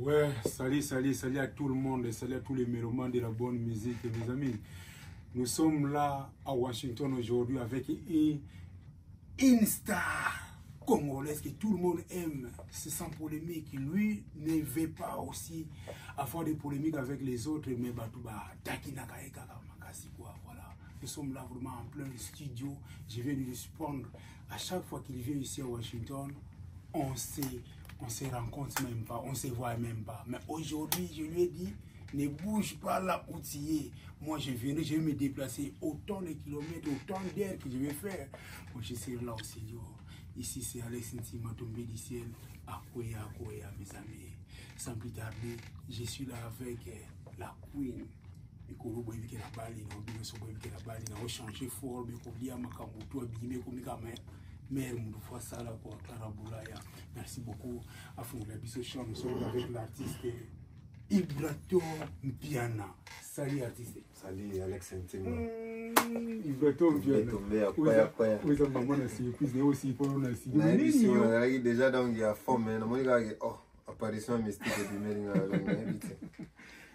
Ouais, salut, salut, salut à tout le monde et salut à tous les mélomanes de la bonne musique, mes amis. Nous sommes là à Washington aujourd'hui avec une star congolaise que tout le monde aime. C'est sans polémique. Lui ne veut pas aussi avoir des polémiques avec les autres, mais Batouba, Takinaka et Makasi, quoi. Voilà. Nous sommes là vraiment en plein studio. Je viens de lui prendre. À chaque fois qu'il vient ici à Washington, on sait on se rencontre même pas, on se voit même pas. Mais aujourd'hui, je lui ai dit, ne bouge pas là où tu es. Moi, je viendrai, je vais me déplacer autant de kilomètres, autant d'air que je vais faire. Moi, je serai là au studio. Ici, c'est Alex Ntima, tombé du ciel. Akoya, Akoya, mes amis. Sans plus tarder, je suis là avec la queen. Mikolo boyebi ke na bali na bino so boyebi ke na bali na ochange forme kolia makambo to abime komi kama mère mutu fo asala quoi. Clara Boulaya, merci beaucoup. Afungola biso champ. Nous sommes avec l'artiste Ibrator Mpiana. Salut artiste. Salut Alex Ntima. Ibrator Mpiana. Oza mama na surprise na aussi pona na si. Nazalaki déjà donc ya forme namoni kaka ke oh apparition mystique ebimeli nga donc nayebi te.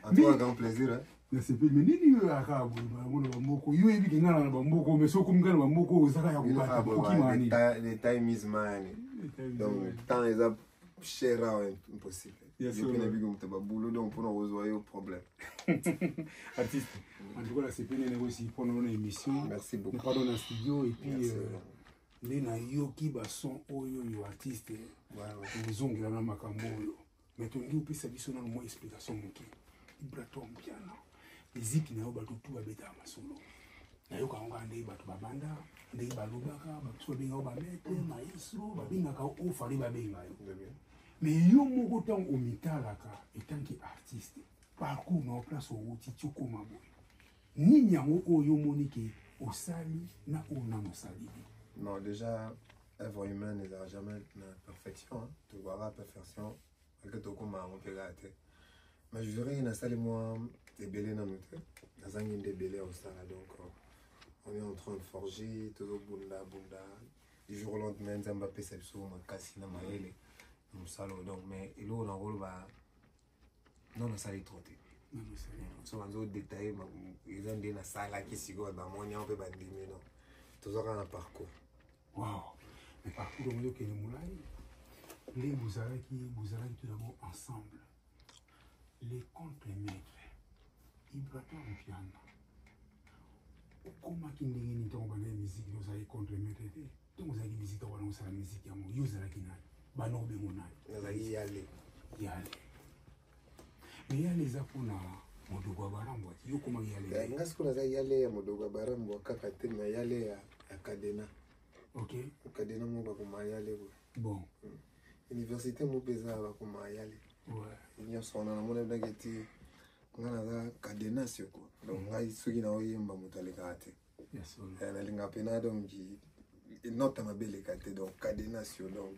En tout cas, grand plaisir hein. Nasepeli me nini yo yaka boye bango na bamoko yo oyebi ke nga na bamoko mais soki okomi nga na bamoko ozaka ya kobata okima nini? The time is money. Donc temps eza cher awa impossible. Yo mpe nayebi moto babulo donc mpona kozwa yo problème. Artiste, en tout cas nasepeli ndenge osi mpona na émission. Merci beaucoup. Pardon na studio et puis nde nayoki bason oyo yo artiste ozongela na makambo oyo, mais tolingi opesa biso nano mwa explication moke. Ibrator Mpiana, miziki na yo bato tu babetaka masolo, nayoka yango kaka ndenge bato babanda, ndenge balobaka, bato babengaka bamaître maestro, babengaka oyo fale babenga yo. Mais yo moko ntango omitalaka etanke artiste, parcours na yo, place owuti ti okóma boye, nini yango oyo omoni ke osali na oyo nano osali te? Non, déjà œuvre humaine ezala jamais na perfection, hein. Tozwaka perfection eke tokóma yango mpe kaka te. Mais je dirais nasali mwa ebele nano te, nazangi nde ebele ya kosala. Donc on est en train de forger, tozobunda bunda du jour au lendemain. Nzambe apesa biso makasi na mayele na mosala oyo. Donc mais eloko na koloba, non, nasali trop te. So banzo détaille eza nde nasalaki sikoyo, bamoni yango mpe bandimi. Non, toza kaka na parcours. Wow, mais parcours yango ezokende molai. Nde bozalaki tout d'abord ensemble, les contre-maîtres. Ibrator Mpiana, okomaki ndenge nini ntango banda ya musique? Nde ozalaki contre-maître te? Ntango ozalaki musique wana, osala musique yango, yo ozalaki nani? Bana obengo nani? Nazalaki Yale. Yale, mais Yale eza mpona Modogo ya Barambwa ti yo okomaki Yale? Nga sikoyo naza Yale ya Modogo ya Barambwa kaka te, mais Yale ya Kadena. Kadena mo bakoma Yale boye. Bon. Université mo mpe eza bakoma Yale. Nyonso wana namoni ndenge ti nga naza Kadena siko. Donc ngai soki naoyemba, moto alekaka te. Nalingaka mpena donc note mabe eleka te. Donc Cadenatio, donc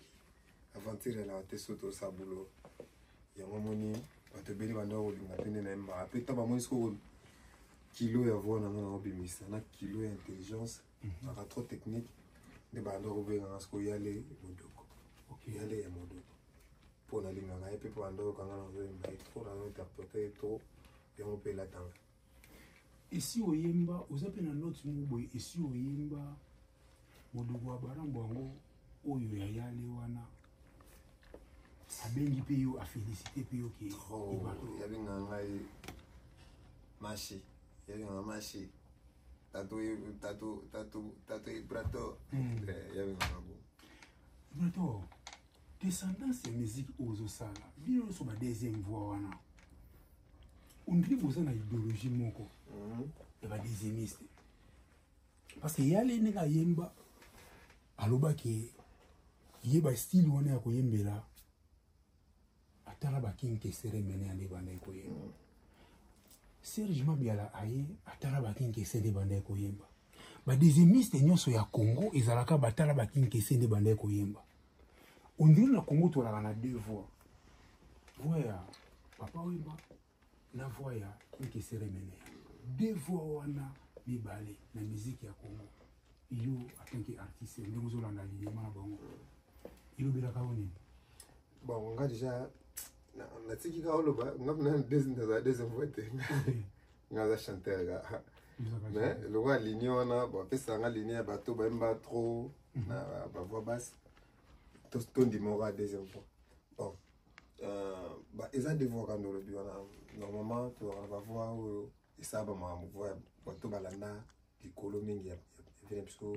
aventure elaka te. So tosala bulo yango, moni bato ebele banda kolinga mpe nde nayembaka mpe ntango bamoni sikoyo kilo ya voix na nga naobimisa na kilo ya intelligence aka trop technique, nde banda kobenganga sikoyo Yale Modoko, Yale ya Modoko, mpo nalingaka ye mpe mpo banda okanga nazoyemba ye trop, nazointerprete ye trop, yango mpe elatanga. Esi oyemba, oza mpe na note moko boye, esi oyemba Modogo ya Barambo yango oyo ya Yale wana, abengi mpe yo, afélicité mpe yo ke? Yabengaka ngai Mashi, yabengaka Mashi, Tato, Tato, Tato, Tato Ibrato, yabengaka bo. Ibrato, descendance ya musique oyo ozosala, bino nyonso ba deuxième voix wana, ondiri boza na idéologie moko ya badeuxiémiste, parce que Yale ndenge ayemba, alobaki ye bastyle wana ya koyembela, atala baking Kesere mene ya nde bandaki koyemba. Serge Mabiala aye, atala baking Kese nde bandaki koyemba. Badeuxiémiste nyonso ya Congo ezalaka batala baking Kese nde bandaki koyemba. Ondiri na Congo tolaka na deux voix, voix ya Papa Wemba na voix ya King Kesere Mene. Deux voix wana mibale na musique ya Congo. Yo atanke artiste, ndenge ozolanda lilema na bango, elobelaka yo nini? Bon, nga déjà Natiki kaka oloba nga mpena nazala deuxième voix te, nga aza chanteur kaka, mais lokola ligne wana bapesaka nga ligne ya bato bayemba trop na bavoix basse, tondima oka deuxième voix. Bon, eza deux voix kaka olobi wana. Normalement tozalaka na bavoix oyo esala bamakambo, voix ya bato balanda likolo mingi ya vie na biso,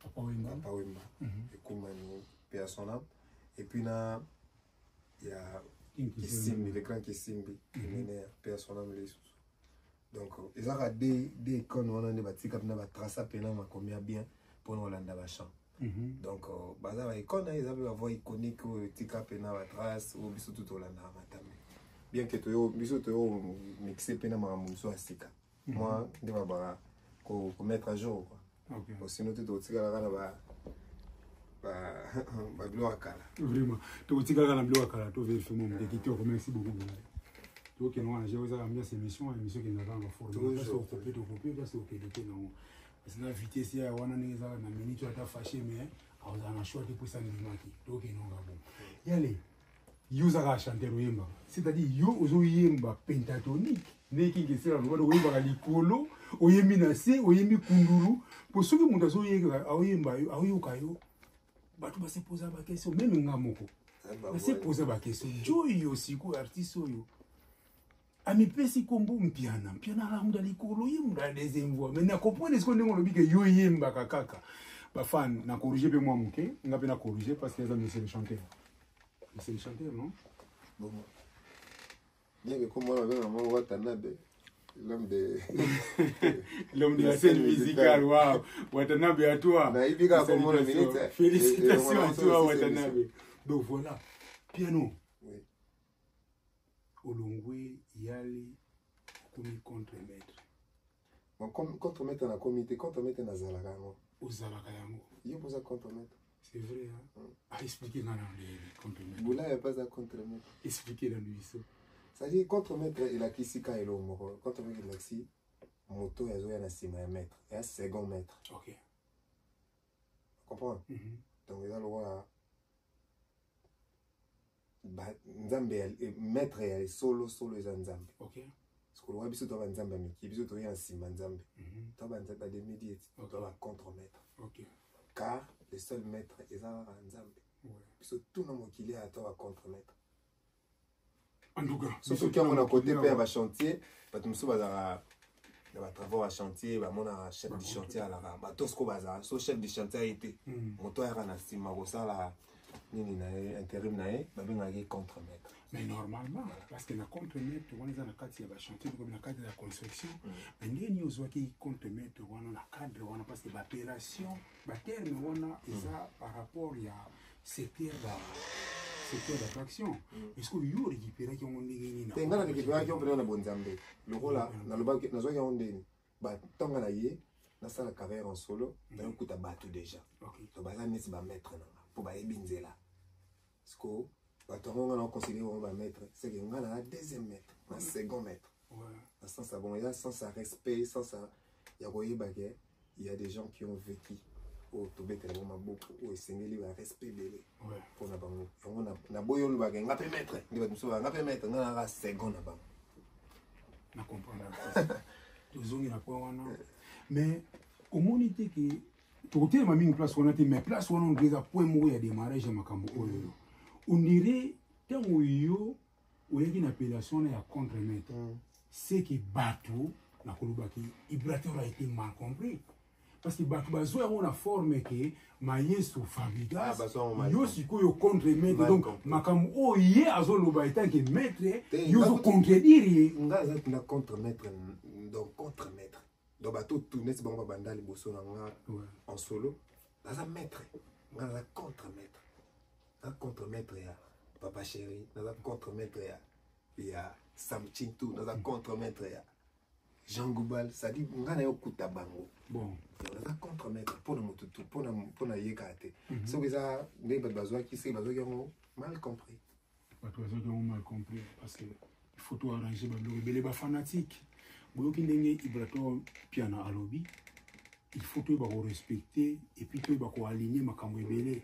Papa Wemba, ekumani mpe ya son âme, et puis na ya Kisimbi, le grand Kisimbi enene, mpe ya son âme lisusu. Donc ezaka de icône wana nde batika mpena batraça mpena makomi ya bien mpona kolanda bachant. Donc baza baicône, eza mpe bavoix iconique oyo etika mpena batrace oyo biso tu tolandaka matambe, bien que toyo biso toyo mixe mpe na makambo mosusu ya sika mwa nde babaka komettre à jour quoi. Sinon te tokotikalaka na babiloko ya kala. Vraiment, tokotikalaka na biloko ya kala. Tovérifie mo moke kitoko. Merci beaucoup. Tokende wana je ozaka ambiance émission ekendaka na baforme, place okope tokope, place okende te nango, parce na vitesse ya wana ndenge ezaka na minute oyo ata fâché, mais akozala na choix te mpo esandimaki. Tokende onga bon yale, yo ozaka chanteur, oyembaka, c'est-à-dire yo ozoyemba pentatonique ndenge King Kester aloba, oyembaka likolo, oyembi na se, oyembi kundulu, mpo soki moto azoyeka aoyemba yo, aoyoka yo, bato basepoza baquestion. Même nga moko nasepoza baquestion. Joyo sikoyo artiste oyo amipesi nkombo Mpiana, Mpiana alanda likolo, ye moto ya deuxième voix, mais nakomprendre sikoyo ndenge olobi ke yo oyembaka kaka. Bafan na corrige mpe mwa moke, nga mpe na corrige parce que eza monsieur le chanteur, monsieur le chanteur, non? Bon, bien que comme on avait un Watanabe, l'homme de l'homme de la scène musicale. Waouh, Watanabe, à toi. Nayebi kaka komona minute. Félicitations à toi, Watanabe. Donc voilà, piano. Oui. Olongwe yali, okomi contre maître. Bon, contre maître nakomi te, contre maître nazalaka yango. Ozalaka yango. Yo mpoza contre maître. C'est vrai, hein? Ah, expliquer nga na ndenge contre maître. Bulaya mpe aza contre maître. Expliquer na biso. C'est-à-dire contre maître elakisi ka eloko moko. Contre maître elakisi moto oyo azoya na nsima ya maître, eya second maître. Comprendre? Donc eza lokola nzambe maître ya solo solo eza Nzambe. Sikoyo lokola biso toa banzambe ya miki, biso toya na nsima Nzambe, toa banzambe bademidi eti toa bacontre maître, car le seul maître eza kaka Nzambe. Biso tuna mokili aya toa bacontre maître. En tout cas. Soki oki yango na côté mpe ya bachantier, bato mosusu bazalaka na batravaux ya chantier, bamonaka chef du chantier alaka bato siko bazala so chef du chantier aye te, moto ayaka na nsima kosala nini na ye, intérim na ye, babengaka ye contre maître. Mais normalement, parce que na contre maître wana eza na kati ya bachantier, tokomi na kati ya construction, mais ndenge nini ozwaki contre maître wana na cadre wana? Parce que baappellation, baterme wana eza par rapport ya secteur ba secteur d'attraction. Est ce que yo récupéraki yango ndenge nini? Te, ngai na récupéraki yango mpena na bonzambe. Lokola nalobaki, nazwaki yango ndeni batonga na ye, nasala carrière en solo, nayokuta bato déjà. Donc baza neti bamaître na nga mpo bayebi nzela. Siko bato yango nga na considéré bango bamaître, c'est que nga na deuxième maître, na second maître. Na sens ya bon, eza sens ya respect, sens ya koyeba ke il y a des gens qui ont vécu oyo tobetela bango maboko, oyo esengeli barespect ebele mpona bango. Yango naboyi olobaka nga mpe maître nde bato mosusu nga mpe maître, nga naka second na bango. Na comprendre, tozongi na point wana, mais omoni te ke tokotelema mingi place wana te, mais place wana ondire eza point moko ya démarrage ya makambo oyo. On dirait ntango yo oyaki na appellation wana ya contre maître, c'est que bato nakolobaki Ibrator a été mal compris, parce que bato bazwa yango na forme ke mayeso Fabregas, yo sikoyo contre maître. Donc makambo oyo ye azoloba etant que maître, yo ozocontredire ye. Nga aza na contre maître, donc contre maître, donc bato tu neti bango babanda liboso na nga en solo, naza maître, nga naza contre maître, naza contre maître ya Papa Chéri, naza contre maître ya Sam Chintu, naza contre maître ya Jean Goubal, c'est-à-dire nga na yo kuta bango. Bon. Naza contre maître mpona motu tu, mpona yeka te. Soki eza ndenge bato bazwaki, soki bazwaki yango mal compris. Bato bazwaki yango mal compris, parce que il faut to arranger babiloko ebele. Bafanatique, boyoki ndenge Ibrator Piana alobi, il faut toyeba korespecter et puis toyeba koaligner makambo ebele,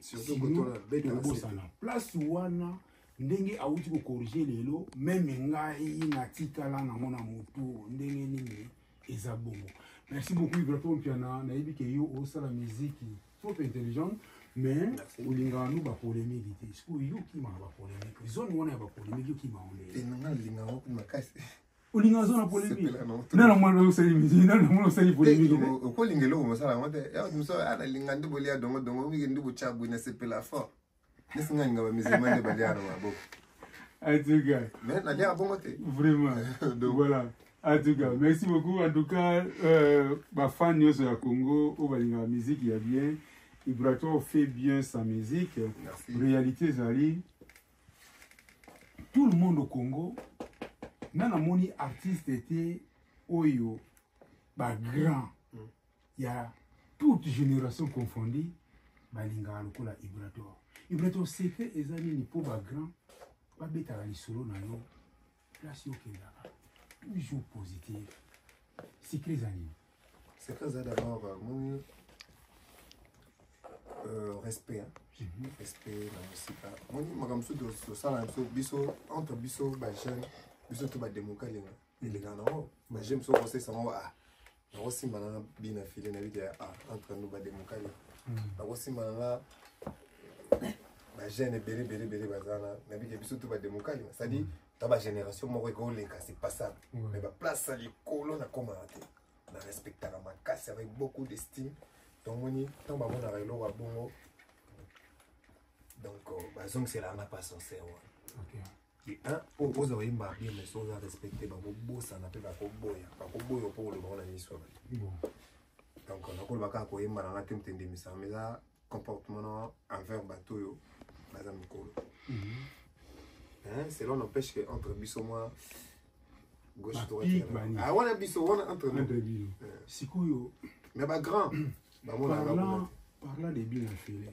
tokobosana place wana. Ndenge awuti kocorriger lelo, même ngai natikala nango na motu ndenge nini eza bongo. Merci beaucoup Ibrator Mpiana, nayebi ke yo osala musique trop intelligente, mais olingaka no bapolémique te. Sikoyo yo okimaka bapolémique, zone wana ya bapolémique okimaka ndenge? Nanga nalingaka ngo makasi. Olingaka zone ya polémique? Nana mwana osali musique, nana mwana osali polémique. Okolinga eloko mosala yango te. Moso nalinga nde bolia dongo dongo mingi nde botya boye, nasepela fort. Nesi nga alinga bamusulman nde baliaka na maboko. En tout cas. Mais naliaka bongo te. Vraiment. Donc voilà. En tout cas, merci beaucoup. En tout cas, bafan nyonso ya Congo oyo balingaka musique ya bien, Ibrator fait bien sa musique. Merci. Réalité ezali, tout le monde au Congo, nga namoni artiste te oyo bagrand ya toute génération confondue balingaka lokola Ibrator. Ibrator, secret eza nini mpo bagrand babetaka lisolo na yo place yo okendaka toujours positif? Secret eza nini? Secret eza d'abord moni respect, hein? Respect na mosika. Moni makambo mosusu tosala biso biso entre biso bajeune, biso to bademoka elinga elingaka nango bajeune mosusu okosesa ngo, ah, nakosimba na bina file na bike, ah, entre nous bademokali, nakosimbana na bajeune ebele ebele ebele baza na nabike, biso to bademokali, c'est-à-dire ta bagénération moko ekoleka, c'est passable. Mais baplace ya likolo nakomaka te, na respectaka makasi avec beaucoup d'estime. Donc moni ntango bamonaka eloko ya bongo, donc bazongiselaka nga pas sincère wana. Un po oza oyemba bien, mais so oza respecte, bakobosana mpe bakoboya, bakoboya mpo koloba ngo na miso ya bato. Donc nakoloba kaka koyemba na nga te, moto endemisaka, mais eza comportement na envers bato oyo baza mikolo. Cela n'empêche que entre biso mwa gauche droite, ah, wana biso wana entre nous. Entre bino sikoyo. Mais bagrand bamonaka kuna te. Parlant de Bina File,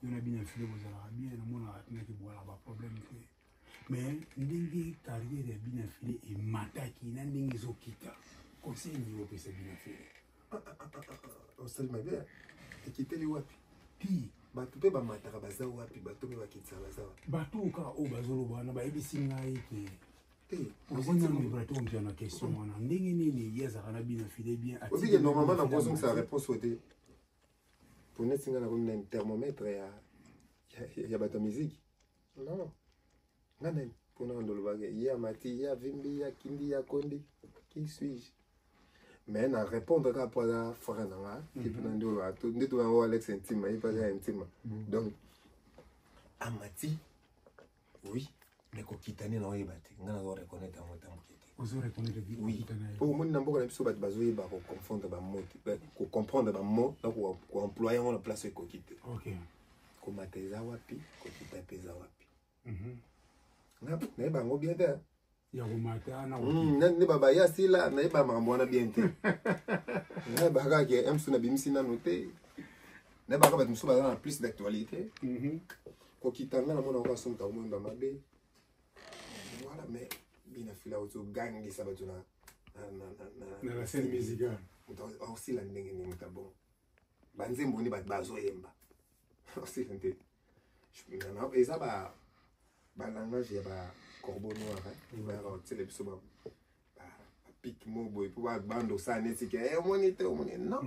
yo na Bina File bozalaka bien, namonaka tinaki bwalaka baproblème te, mais ndenge carrière ya Bina File emataki na ndenge ezokita, conseil nini opesa Bina File? Osali mabe, ekiteli wapi? Ti bato mpe bamataka baza wapi? Bato mpe bakitisaka baza wapi? Bato kaka oyo bazoloba wana bayebisi ngai ke te. Ozonga Ibrator Mpiana na question wana, ndenge nini ye azalaka na Bina File bien? Obike normalement nakozongisa réponse oyo te, po neti nga nakomi na thermomètre ya bato ya musique. Non, nga nani mpona ndolobaka ye amati, ye avimbi, ye akindi, ye akondi? Qui suis-je? Mais na répondre kaka mpo aza frère na nga, ye mpena nde oloba nde to yango Alex Intima, ye mpe aza Intima. Donc amati, oui, mais kokita nde naoyeba te, nga nazo reconnaître yango tamboke te. Ozo reconnaître? Oui, po omoni na mboka na biso bato bazoyeba koconfondre bamot, kocomprendre bamot na koemploye yango na place oyo ekoki te. Komata eza wapi? Kokita mpe eza wapi? Nayeba yango bien te. Ya komata na Nde babaya sila, nayeba makambo wana bien te. Nayeba kaka ke msu nabimisi nanu te, nayebaka bato mosusu baza na plus d'actualité. Kokita, nga namona kaka so moto akomoyemba mabe, voilà. Mais Bina Fila ozogangisa bato na na la scène musicale. Moto aosila ndenge nini? Moto abongo banzembo nde bato bazoyemba, osila te. Eza ba balangage ya bacorbeau noir bayaka kotiela biso bapique mo boye mpo banda osala neti ke omoni te, omoni. Non,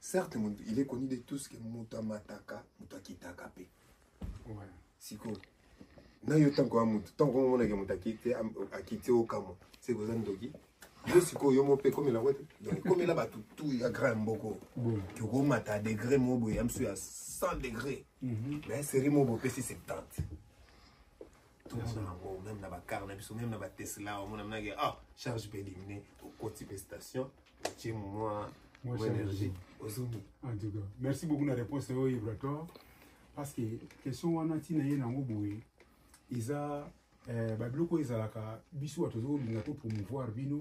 certes, il est connu de tous que moto amataka, moto akitaka mpe. Sikoyo na yo, ntango ya moto, ntango omonake moto akiti, akiti, okamwa seke oza ndoki. Yo sikoyo yo mo mpe ekomela ngo te. Donc ekomela bato tu ya grand mboko tokomata degré mo boye ya mosu ya 100 degré, mais série mo boye opesi 70, tomona yango même na bacar na biso, même na batesla, omona minake, ah, charge mpe élimine, okoti mpe station, otie mwa énergie, ozongi. En tout cas, merci beaucoup na réponse oyo, Ibrator, parce que question wana ntina ye nango boye eza babiloko oyo ezalaka biso bato tozolinga to promouvoir bino,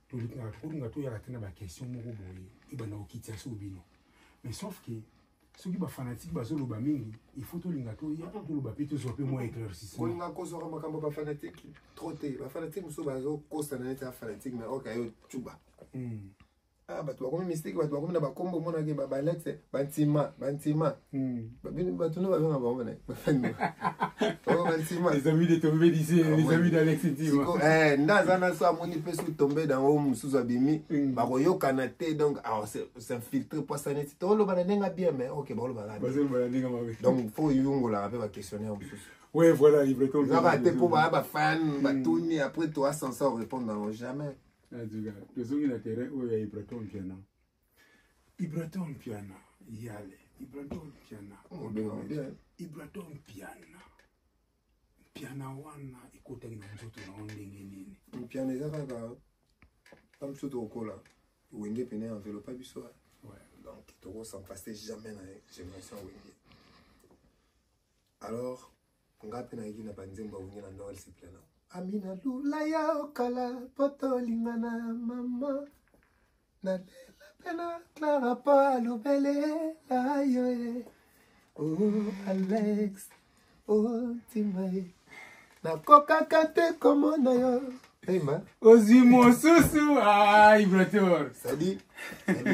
tolingaka tokolinga toyaka te na baquestion moko boye ebanda kokitisa so bino. Mais sauf que soki bafanatike bazoloba mingi, il faut tolinga toya toloba mpe tozwa mpe mwa éclaircissement. Kolinga kozwaka makambo bafanatike trop te. Bafanatike mosusu bazokosana neti afanatike, mais oka yo tuba. Ah, bato bakomi mystique, bato bakomi na bakombo, omonaki balex, bantima, bantima. Bato no babenga bango na bantima. Les amis de Tombé d'ici, les amis d'Alex Ntima. Nde aza na so amoni mpe soki Tombe dango mosusu abimi, bakoyokana te. Donc s'infiltre po asala neti toloba na ndenge bien, mais ok, bakolobaka. Donc faut oyongolaka mpe baquestionnaire mosusu. Ouais, voilà, Ibrator. Ezaka te mpo baya bafan batuni, après toa censé répondre nango jamais. En tout cas, tozongi na terrain oyo ya Ibrator Mpiana. Ibrator Mpiana, yale. Ibrator Mpiana. Ibrator Mpiana. Mpiana wana ekotaki na nzoto na yo ndenge nini? Mpiana eza kaka ta mosusu tokokola Wenge pene enveloppe biso. Donc toko passer jamais na génération Wenge. Alors nga mpe nayaki na banzembo ya Wenge na Noël sepela. Amina lula ya okala po tolingana, mama nalela mpe na Clara po alobelela yo ye. O Alex otima ye, nakokaka te komona yo. Eyimba. Ozwi mosusu, ah, Ibrator. C'est-à-dire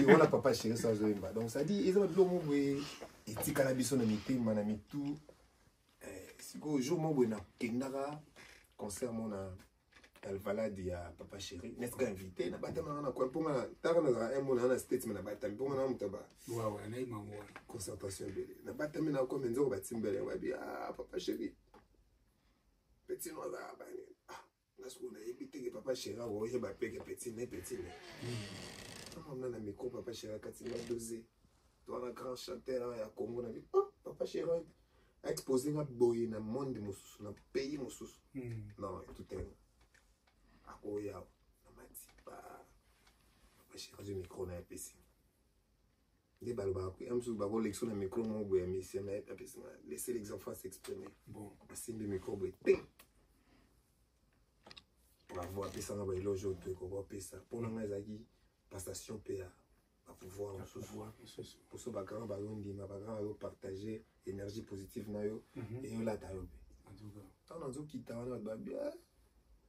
wana papa chéri so azoyemba. Donc c'est-à-dire eza babiloko mo boye etikala biso na mitema, na mitu. Sikoyo jour mo boye nakendaka concert mo na Alvalade ya papa chéri, neti ka invité na batama nanga na kwa mponga taka nazala un mo naa na States, me na batami mponga na moto ba concentration ebele. Na batami na komi nzoko batimbele babi: "Ah, papa chéri, petit no azala bani?" Ah, nga sikoyo nayebi teke papa chéri akoyeba peke petit ne petit ne amona na micro. Papa chéri akati nga dose to wana, grand chanteur ya Congo na bi. Oh, papa chéri expose nga boye na monde mosusu, na pays mosusu. Non, etutenga akoya na mati ba papa chéri azwi micro na apesi nde balobaka ya mosusu bakolekisa na micro moko boye ya mission na ye. Apesi nga: "Laissez les enfants s'exprimer." Bon. Asimbi micro boye te, bravo, apesanga baéloge oyo to ekoka opesa. Mpona ngai ezalaki passation mpe ya bapouvoir mosusu, poso bagrand bazondima, bagrand bazopartage énergie positive na yo, eyolata yo mpe. Ntango nazokita wana, bato babi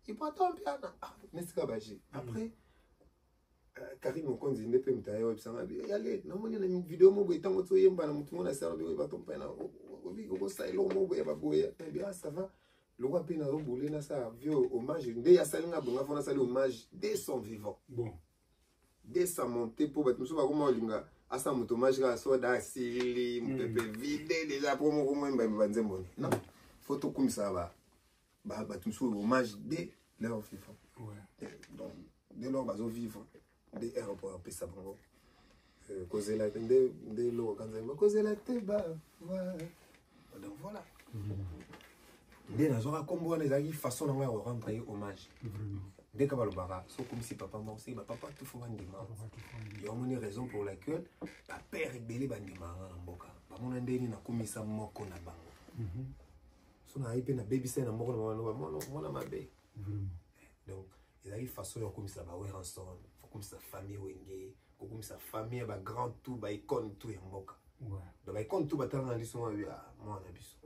Ibrator Mpiana nesika baje. Après Karine Mokonzi nde mpe moto aye oyebisanga: "Yale, namoni na video mo boye, ntango ti oyemba na motu mo na sala boye, bato mpena okosala eloko mo boye baboye." Nabi: "Ah, ça va." Lokwa mpe nazobule nasala vieux hommage nde asalinga bonga fo nasali hommage dès son vivant. Bon. Dès sa montée, mpo bato mosusu bakoma olinga asala moto hommage kaka soda asili mopepe vide déjà po moko moyemba banzembo. Non, faut tokumisa bato mosusu hommage dès leur vivant. Donc dès lors bazovivre nde aire po apesa bango kozela te nde nde eloko kanzambe kozela te ba. Donc voilà nde nazwaka nkombo wana, ezalaki façon na ngai ya korendre ye hommage. Nde ka balobaka so okomisi papa moko, seki bapapa tufo bandima yo. Omoni raison pour laquelle bapère ebele bandimaka nga na mboka, bamona ndeni nakomisa moko na bango. So nayebi mpe nabebisa ye na moko na bango, mwana mabe. Donc ezalaki façon ya kokomisa baWerrason, kokomisa famille Wenge, kokomisa famille ya bagrand tout, baicône tout ya mboka. Donc baicône tout batalaka na liso mwana biso,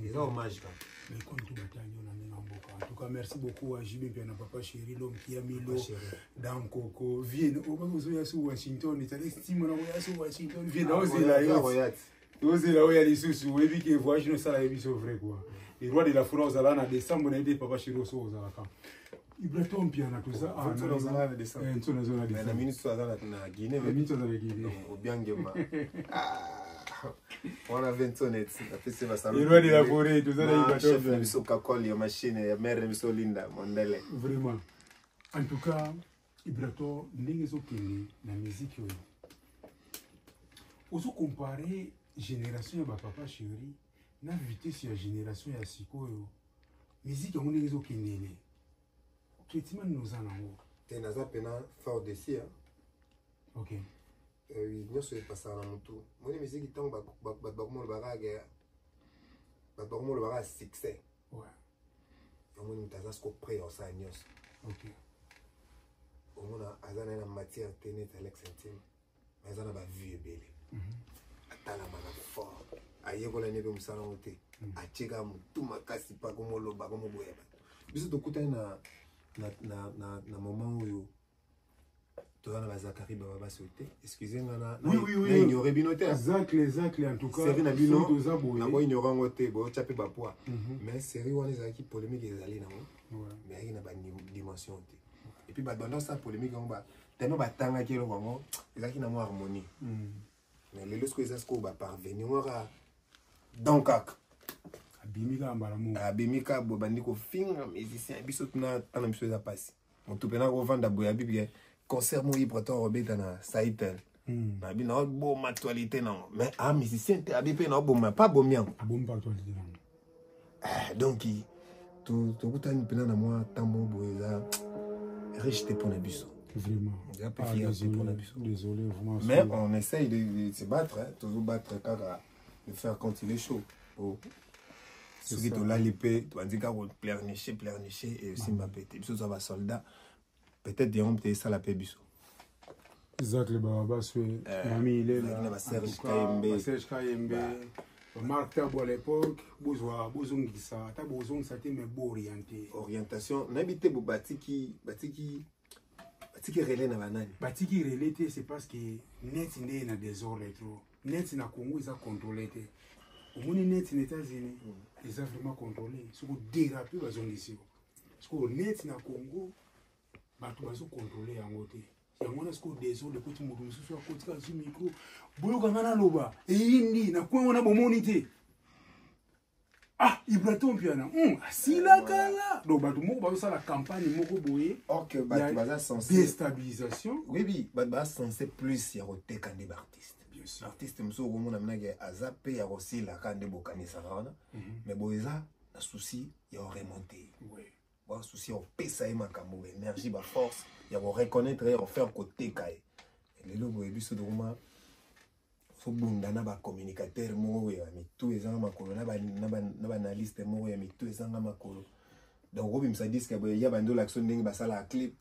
eza hommage kaka. Baicône tout batali yo na ndenge ya mboka. En tout cas, merci beaucoup à JB Mpiana, papa chéri, l'homme qui a mis l'eau dans coco. Vie ozoya su Washington, ezali nsima na koya su Washington. Vie na ozela yo, ozela oyo ya lisusu. Oyebi ke voyage no esala ye biso vrai quoi. Le roi de la forêt ozala na décembre na ye te, papa chéri oso ozalaka Ibrator Mpiana, toza na minute aza na Guinée. Minute aza na Guinée. Obiangema wana Ventonet apesi. Le roi de la forêt, toza na Ibrator. Chef na biso Kakol ya machine ya mare na biso Linda Mondele. Vraiment, en tout cas, Ibrator, ndenge ezokende na musique oyo, ozocompare génération ya bapapa chéri na vitesse ya génération ya sikoyo, musique yango ndenge ezokendele, traitement nini oza nango? Te, naza mpena fort desi. Ok. Nyonso epasaka na motu. Moni musique, ntango bato bakomolobaka, bato bakomolobaka succès, omoni moto aza siko prêt ya kosala nyonso. Omona aza na ye na matière te neti Alex Intime, mais aza na bavue ebele, atalamaka fort, ayekola ne mpe mosala yango te, atie kaka motu makasi mpa komoloba komoboya bato. Biso tokutani na moment oyo. Toza na bazakari baba baso te, excuse nga na Oui, oui, oui. na ignore bino te. Zacle, Zacle, en tout cas. Série na bino soki toza boye. nango ignore yango te, botya mpe bapoids, mais série wana ezalaki polémique, ezali nango, mais ayaki na badimension te. Et puis bato banda osala polémique yango, tellement batangaki eloko yango, ezalaki na mwa harmonie. Mais lelo sikoyo eza sikoyo baparvenir waka donc kaka Abimi kaka mbala moko. Abimi kaka boye, bandi kofinga musicien biso. Tuna tana biso, eza mpasi. Motu mpena kovanda boye, abibi concert moko Ibrator obeta na Saitel, nabi naoboma actualité nango, mais a musicien te, abi mpe naoboma pa bomi yango. Abomi pa actualité nango. Eh, donc tokutani mpena na mwa temps moko boye, eza riche te mpona biso. Vraiment. Eza mpe Ah, fierté mpona désolé, biso. désolé, vraiment. Mais on essaye de se battre, hein, toujours battre kaka de faire quand il est chaud. Oh. C'est Soki ça. tolali mpe, tobandi kaka kopleurnicher, pleurnicher, esimba mpe te. Biso toza basoldat, peut-être yango mpe esala mpe biso. Zacle Bababaswe, Mami Ilela, ezalaki na ba Serge en tout cas, Kayembe. ba Serge Kayembe, ba Marc Tabo à l'époque, bozwa bozongisa, ata bozongisa te, mais boorienté. Orientation nayebi te, bo batiki relais na banani? Batiki relais te, c'est parce que net nde na désordre trop. Net na Congo eza contrôlé te. Omoni, net na États-Unis eza vraiment contrôlé, soki odérape, bazongisi yo. Sikoyo net na Congo, bato bazocontrôle yango te. Yango wana sikoyo désordre ekoti. Moto mosusu akotika, azwi micro, boyokanga naloba, eyindi na coin wana, bomoni te. Ah, Ibrator Mpiana, asilakala. Donc bato moko bazosala campagne moko boye Or que bato ya baza censé déstabilisation. Oui, bato baza censé plus ya koteka nde baartiste. Bien sûr. Artiste mosusu okomona minaki aza mpe ya kosilaka nde bokanisaka wana, mais boye eza na souci ya koremonter, ba souci ya kopesa ye makambo, baénergie, baforce ya koreconnaître ye, kofaire koteka ye. Lelo boye biso tokoma tobunda na bacommunicateur moko ya mitu ezanga makolo, na baanalyste moko ya mitu ezanga makolo. Donc okobimisa disque boye, ya bandi olakisa ndenge basalaka clip,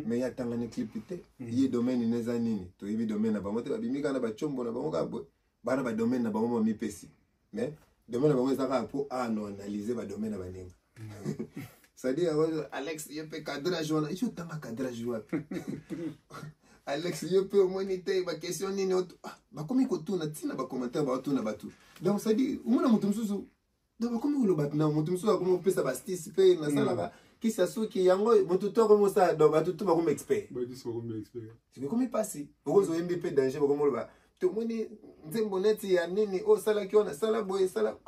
mais ye atangani clip te. Ye domaine na eza nini? Toyebi domaine na bango te. Babimi kaka na batiombo na bango kaka boye, bana badomaine na bango bamipesi, mais domaine na bango eza kaka mpo ano analyse badomaine na baninga. C'est-à-dire, Alex ye mpe cadrage wana, yo otanga cadrage wapi? Alex ye mpe omoni te baquestion nini bakomi kotuna ntina bacommentaire, baotuna bato. Donc c'est-à-dire omona moto mosusu, donc bakomi koloba na moto mosusu, akomi kopesa bastise mpe nasalaka kisi ya suki yango, moto to akomi kosala. Donc bato to bakomi expert. Ekomi mpasi. Okozi oyembi mpe danger, bakomi oloba tomoni nzembo neti ya nini oyo osalaki wana, sala boye, sala.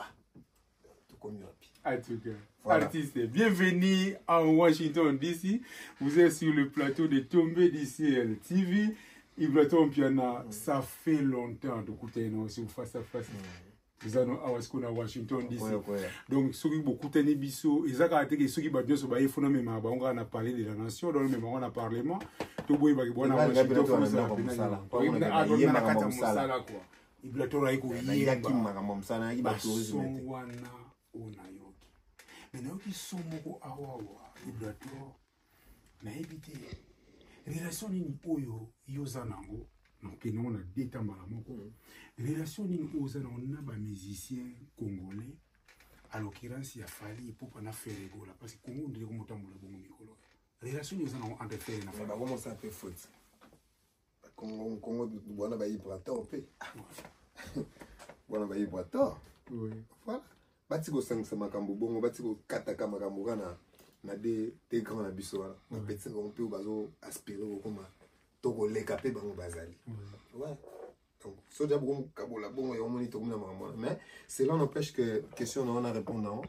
Tokomi wapi? En tout cas, voilà. Artiste, bienvenue en Washington DC. Vous êtes sur le plateau de Tombé du Ciel TV. Ibrator Mpiana, ça fait longtemps d'écouter nous sur face à face. Nous allons à Washington DC. Donc, soki bokutani biso, eza kaka te ke soki bato nyonso baye fona memaka bango kaka na Palais de la Nation, donc memaka bango na Parlement. Toboyebaki bwana Washington na kati ya mosala quoi. Ibrator ayi koyemba bason wana oyo nayoki, me nayoki son moko awawa. Ibrator, nayebi te relation nini oyo yo oza nango, nakokende yango na deta mbala moko. Relation nini oyo oza nango na bamusicien congolais, à l'occurrence ya Fally Ipupa na Ferre Gola? Parce que Congo ndenge komotambola bongo mikolo, relation nini oza nango entre Ferre na Fally? Bakomosala mpe faute. Congo, Congo bwana baIbrator mpe bwana baIbrator. Voilà, bati kosangisa makambo bongo, bati kokataka makambo kaka na de grand na biso wana. Bapetits bango mpe bazo aspire kokoma to koleka mpe bango bazali. Ouais, donc so dia bokomokabola bongo, yango moni tokomi na makambo wana. Mais cela n'empêche que question na wana répondre nango,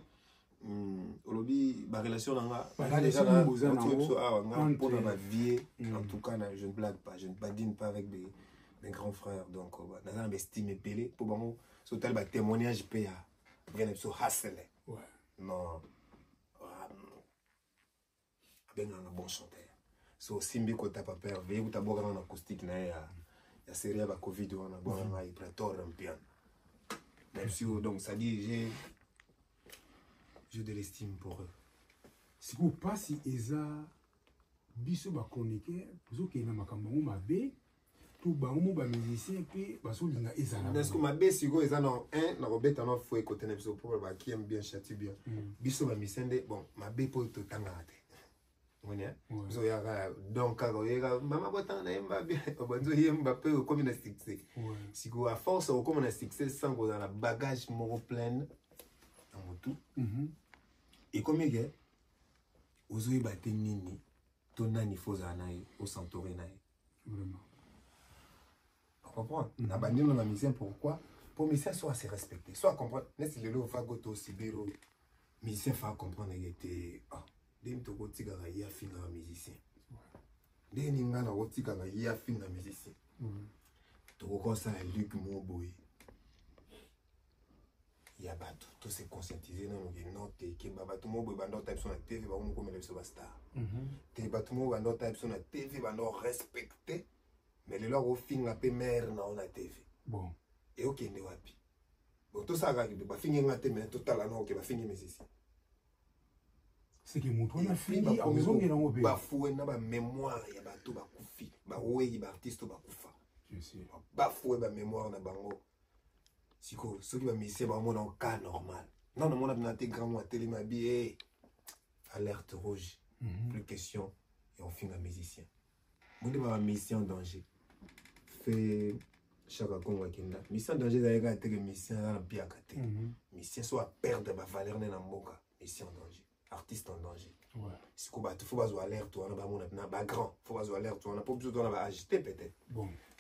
olobi barelation na nga, nga déjà biso awa, nga mpona bavie, en tout cas je ne blague pas, je ne badine pas avec mes grands frères. Donc naza na baestime ebele mpo bango. So otali batémoignage mpe ya vrai na biso Hasele, non, abenganga bon chanteur. So osimbi kota papa Herve, ye kuta bokanga na acoustique na ye ya série ya bacovid wana, bokanga Ibrator Mpiana. Même si, donc ça dit, j'ai de l'estime pour eux. Sikoyo mpasi eza biso bachroniqueur tozokende na makambo yango mabe, to bango mo bamusicien mpe bazolinga ezala? Est-ce mabe sikoyo eza na un na kobeta na fo ekote na biso mpo baki aime bien châtie bien. Biso bamusicien nde bon mabe mpo totangaka te. Omoni biso oyaka donc kaka oyeka mama botanga nayemba bien, obandi oyemba mpe okomi na succès. Sikoyo à force okóma na succès sans kozala na bagage moko pleine na motu, ekomi ke ozoyeba te nini to nani fo ozala na ye, os'entourer na ye. Comprendre na bandino na musicien. Pourquoi? Po musicien soit se respecter, soit comprendre. Neti lelo vago to sibiro, musicien fa comprendre ke te, ah, ndenge tokotikaka ye afingaka musicien, ndenge nini ngai nakotikaka ye afinga musicien? Tokoki kosala ligue moko boye ya bato, to se conscientiser nano ke non te, keba, bato moko boye banda otala biso na TV, bango mokomela biso bastar te. Bato moko banda otala biso na TV, banda orespecte, mais lelo akofinga mpe mare na yo na TV. Bon. Eokende wapi? Bon, tosalaka bafingi nga te, mais totala na oke bafingi musicien. Seke moto wana afingi akozongela yango mpe. Bafue na bamémoire ya bato bakufi, bawei, baartiste oyo bakufa, bafue bamémoire na bango. Sikoyo soki bamusicien bamona cas normal, non, namona mpena te. Grand mo atelemi abi e alerte rouge, plus question ya ofinga musicien. Monde ba musicien en danger fait Chaka Congo akenda. Musicien en danger ezalaki kaka teke musicien aza na mpiaka te. Musicien so aperdre bavaleur ne na mboka, musicien en danger, artiste en danger. Sikoyo bato fo bazwa alerte wana, bamona na bagrand fo bazwa alerte wana, mpo biso towana baagité peut-être,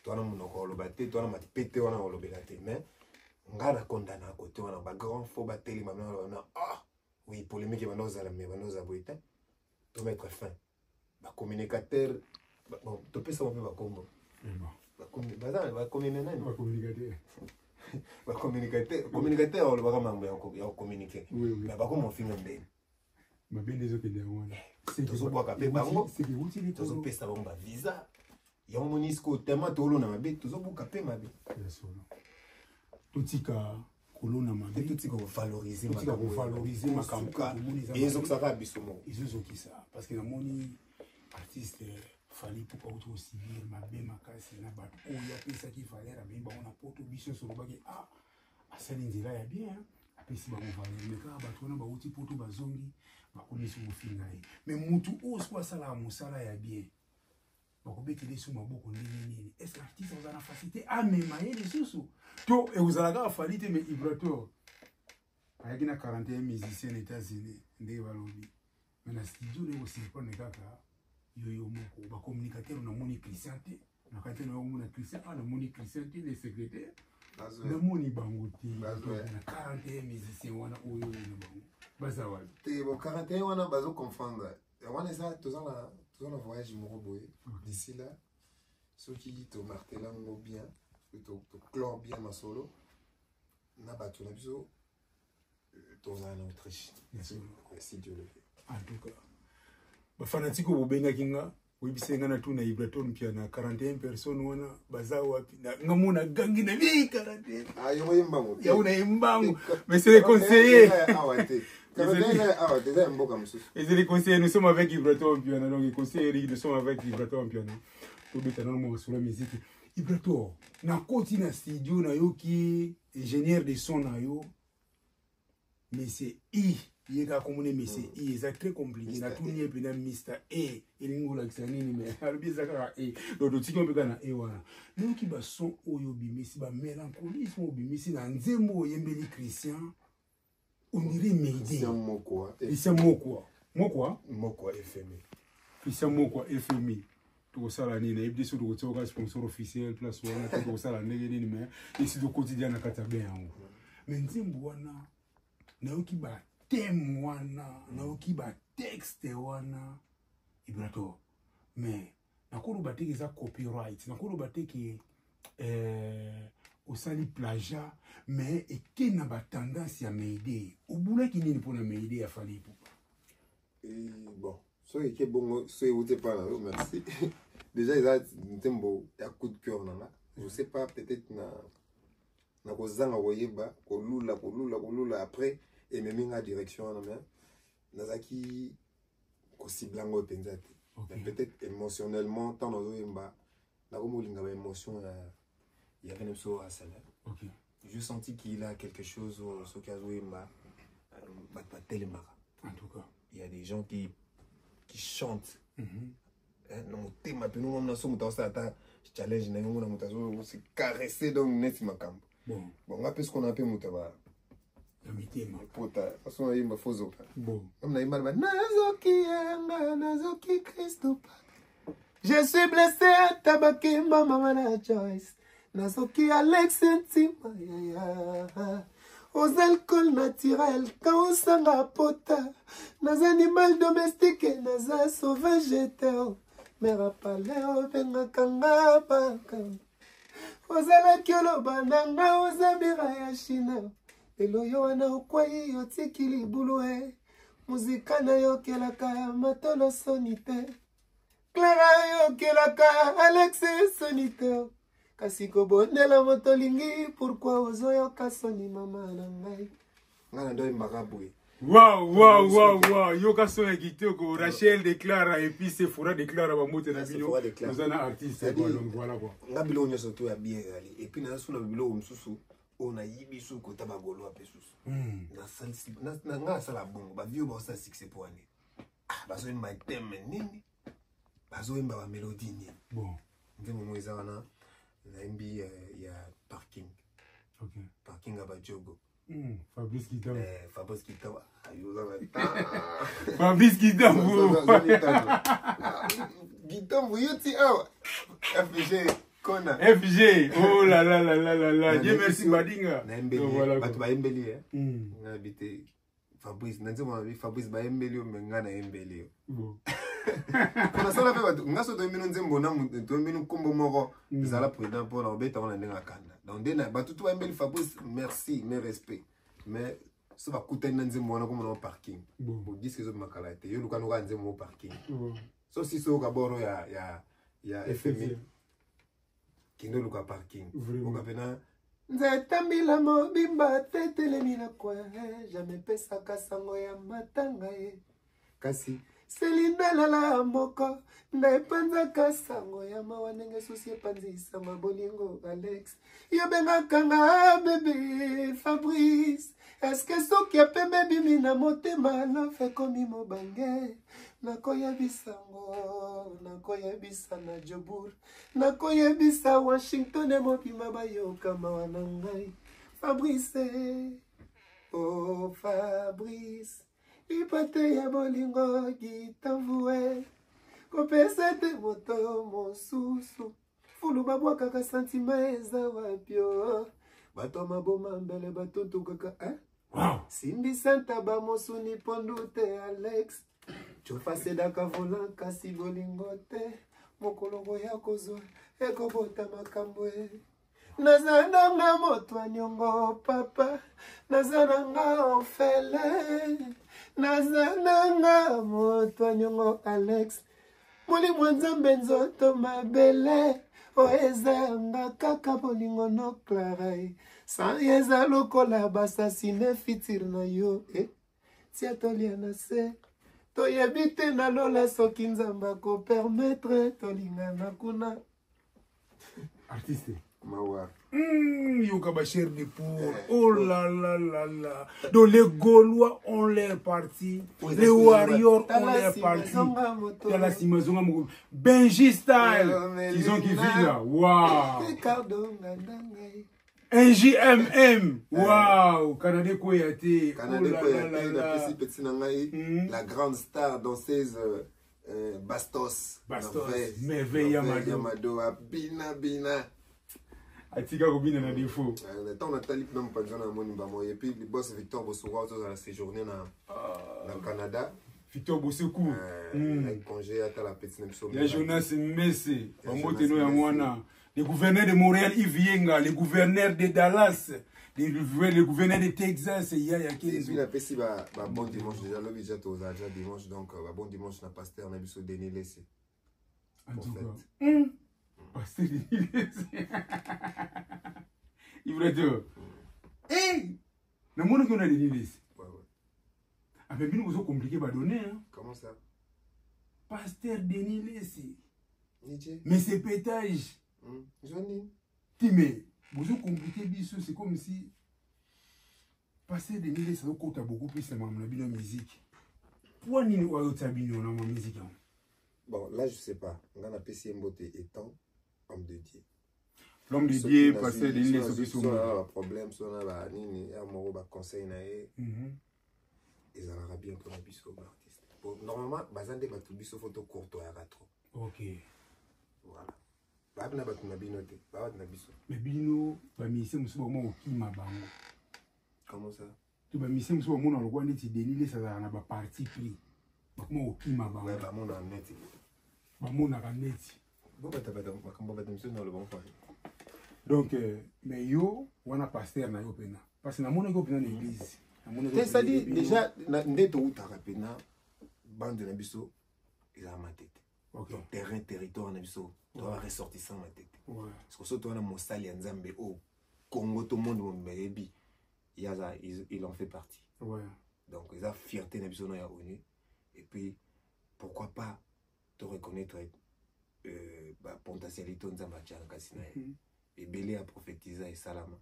towana monoko oloba te, towana mapete wana olobela te, mais nga na kondana kote wana, bagrand fo batelema na ah oui, polémique ebanda ozala, mais banda ozala boye te. To mettre fin bacommunicateur, bon, topesa mpe bakombo, baza bakomine nani, bacommunicateur. Communicateur olobaka mambo ya kocommuniquer, mais bakoma ofinga ndeni. Mabe nde ezokende yango wana. Tozobwaka mpe bango, tozopesa bango bavisa yango. Moni sikoyo tema tolona mabe, tozobuka mpe mabe. Totika kolona mabe. Totika kovaloriser. Totika kovaloriser makambo. Ezokisaka biso moko. Ezozokisa, parce que namoni artiste Fally Ipupa auti kosibir mabe makasi na bato oyo apesaki valeur, amemi bango na Poto. Biso nyonso olobaki: ah, asali nzela ya bien, apesi bango valeur. Mais kaka bato wana bauti Poto, bazongi, bakomisi kofinga ye. Mais mutu oyo soki asalaka mosala ya bien, bakobetela esu maboko ndenge nini? Est ce artiste akozala na facilité amema ye lisusu to ekozala kaka Fally te? Mais Ibrator ayaki na 41 musicien na États-Unis, ndenge balobi, mais na studio naye kosurprendre kaka yoyo moko. Bacommunicateur, namoni Christian te na kati na omona Christian, ah, namoni Christian te, le secrétaire, namoni bango te na 41 musicien wana. Oyo na bango baza wapi? Te, bon, 41 wana bazoconfondre wana. Eza toza na voyage moko boye. D'ici là, soki tomartela yango bien, toclore bien masolo na bato na biso, tozala na Autriche, si Dieu le veut. En tout cas, bafanatike oyo bobengaki nga, oyebisi nga na tuna Ibrator Mpiana, 41 personne wana baza wapi? Nga mona gangi na bi 41. Yango ye mbango. Yango na ye mbango, mais c'est les conseillers. Awa te, awa te, eza ya mboka mosusu. Et c'est les conseillers, nous sommes avec Ibrator Mpiana. Donc conseiller Eric, nous sommes avec Ibrator Mpiana. Tobeta nano mwa masolo ya musique. Ibrator, nakoti na studio, nayoki ingénieur de son na yo, monsieur I, ye kaka komona monsieur I, eza très compliqué. Natuni ye mpena Mr E elingi kolakisa nini, mais alobi eza kaka E. Donc totiki mpe kaka na E wana. Nayoki bason oyo obimisi, bamélancolisme obimisi na nzembo oyembeli Christian, on dirait Mayday. Christian Mokwa, Mokwa. Mokwa FMI. Christian Mokwa FMI. Tokosala nini? Nayebi te soki tokotia sponsor officiel place wana te, tokosala ndenge nini, mais esi tokotidia na kati ya bien yango. Mais nzembo wana, nayoki bathème wana, nayoki batexte wana, Ibrator, mais nakoloba teke eza copyright, nakoloba teke osali plagiat, mais eke na batendance ya Mayday. Obulaki nini mpona Mayday ya Fally Ipupa? Bon, soki eke bongo, soki euti epa na yo, merci. Déjà eza nzembo ya coup de cœur na nga. Je sais pas, peut-être na kozanga koyeba, kolula, kolula, kolula, après ememi nga direction wana, mais nazalaki kocibler yango mpenza te. Mais peut-être émotionnellement, ntango nazoyemba, nakomi kolinga baémotion ya yaka na biso asala. Je senti qu'il a quelque chose. Soki azoyemba, bato batelemaka. En tout cas, il y a des gens qui qui chante. Na motema mpe nomona so moto aosala ata challenge na ye, omona moto azose caresse, donc neti makambo. Bon, nga mpe sikoyo na mpe moto ya ya mitema. Pota façon nayemba, fozoka. Bon. Comme nayemba na nazoki yanga, nazoki Kristo, je suis blessé, tabakimba mama na Joyce, nazoki Alex Ntima yaya, oza alcool naturel ka osanga pota, naza animal domestique, naza sauvage te, mare apale obengaka nga baka, ozalaki oloba na nga oza mira ya Chine, lelo yo wana okwei, otiki libulu e muzika nayokelaka matolo soni te, Clara ayokelaka Alex soni te, kasi kobondela moto olingi, pourquoi ozoyoka soni, mama na ngai? Ngai na ndo oyembaka boye. Waouh, waouh, waouh, yoka son ya kitoko, Rachel de Clara et puis Sephora de Clara, bambote na bino. Sephora de Clara. Oza na artiste quoi, donc voilà quoi. Nga biloko nyonso to ya bien ezali, et puis naza so na biloko mosusu oyo nayibi su kota bagolo mpe susu. Nga nasala bongo, bavio baosala succès po wane bazoyemba thème nini, bazoyemba bamélodie nini. Nzembo moko eza wana nayembi ya parking. Parking ya bajogo. Fabrice Kitambo. Fabrice Kitambo, ayo oza na temps. Fabrice Kitambo. Kitambo yo ti awa FG kona. FG. Oh là là là là là là. Dieu merci Badinga. Nayembeli. Donc, voilà, bato quoi. Bayembeli ye nga nayebi te Fabrice na nzembo nayebi Fabrice bayembeli yo, me nga nayembeli yo. Mpo nasala mpe bato nga so toyembi no nzembo na toyembi no nkombo moko, ezala prudent mpona obeta ngo na ndenge akanda. Donc nde na bato to bayembeli Fabrice, merci, mes respect, mais so bakutani na nzembo wana komona parking. Disque ezobima kala te, yo luka noka nzembo mo parking. So si soyoka boro ya FMI, kende oluka parking. Oka mpena nzete mbila mobimba te telemi na coin, jamais pesaka sango ya matanga ye, kasi selindalala moko nde epanzaka sango ya mawa, ndenge susi epanzi sango ya bolingo. Alex, yobengaka nga bébé. Fabrice, eske soki apembe ebimi na motema, love ekomi mobange, nakoyebisango, nakoyebisa na Jobour, nakoyebisa Washington mobima, bayoka mawa na ngai. Fabrice, oh Fabrice, lipate ya bolingo gitamvue, kopesa te moto mosusu, fulu babwakaka sentiment eza wapio, bato maboma mbele batuntukaka, eh? Simbisa ntaba mosuni pondu te, Alex cofasedaka volant, kasi bolingo te, mokolo koya kozwa ekobota makambo e. Naza nanga moto aniongo papa, naza nanga ofele, naza nanga moto aniongo Alex, molimo ya Nzambe nzoto mabele oyo ezanga kaka bolingo no Clara san eza lokola basasine futur na yo eh. Tia tolia na se, toyebi te na lola soki Nzambe akopermettre tolingana kuna. Artiste. Mawa. Yoka ba chair de poule. Oh là là là là. Donc les Gaulois ont leur parti. Les Warriors ont leur parti. Tala sima zonga moko. Benji style. Ils ont qui vit là. Waouh. Ricardo Ngandangai. NJMM. Waouh. Canadien Koyate. Canadien Oh là là Koyate, là là. Napesi petit na ngai, la grande star danseuse Bastos. Bastos, Merveille. Merveille Merveille Yamado. Yamado abina bina. Atika kobina na défaut. Ntango natali mpena mopanzi wana, namoni bango, et puis le boss Victor Bosokwa tozala séjourné na Canada. Victor Bosekou. Na congé atala petit na biso. Ya Jonas Messi, Ya bambote Jonas no ya Messi. mwana. Le gouverneur de Montréal, Yves Yenga, le gouverneur de Dallas, le gouverneur de Texas, Yaya Et puis Kenzo. napesi ba bon dimanche déjà, lobi déjà tozala déjà dimanche, donc ba bon dimanche na pasteur na biso Denis Lese. En tout cas. Prophète. Pasteur Denis Lese. Ibrato. Hey! Namona ki on a Denis Lese. Ouais. Ah, mais bino bozo compliqué ba donner, hein. Comment ça? Pasteur Denis Lese. Nietzsche. Mais c'est pétage. Johnny. Time, bozo compliqué biso, c'est comme si pasteur Denis Lese azokota beaucoup plus na makambo na bino ya musique. Poids nini oyo azotia bino na mwa musique yango? Bon, là je sais pas. Nga napesi ye mbote étant homme de Dieu. L'homme de Dieu, pasteur Denis Lessie. Soki na ba problème, soki na ba nini, ya moko ba conseil na ye ezalaka bien mpona biso ba artiste. Bon, normalement baza nde bato biso faut tocourtoyaka trop. Ok. Voilà. Babi na bato na bino te, babato na biso. Mais bino bamusicien mosusu bakoma kokima bango. Comment ça? To bamusicien mosusu bamona lokola neti Denis Lessie azalaka na baparti pris, bakoma kokima bango. Bamonaka neti. Bamonaka neti. Makambo bato mosusu na oloba mpo. Donc mais yo wana pasteur na yo mpena, parce que namonaki yo mpena na église. Te, c'est-à-dire déjà nde toutaka mpena bande na biso ezala Matete. Donc terrain, territoire na biso, toa ressortissant Matete. Parce que so towana mosali ya Nzambe oyo Congo to monde mobimba yebi, yaza, il en fait partie. Donc eza fierté na biso na ya ONU. Et puis pourquoi pas te reconnaître ba potentialité Nzambe atia na kasi na ye. Ebele ya prophétisa esalama.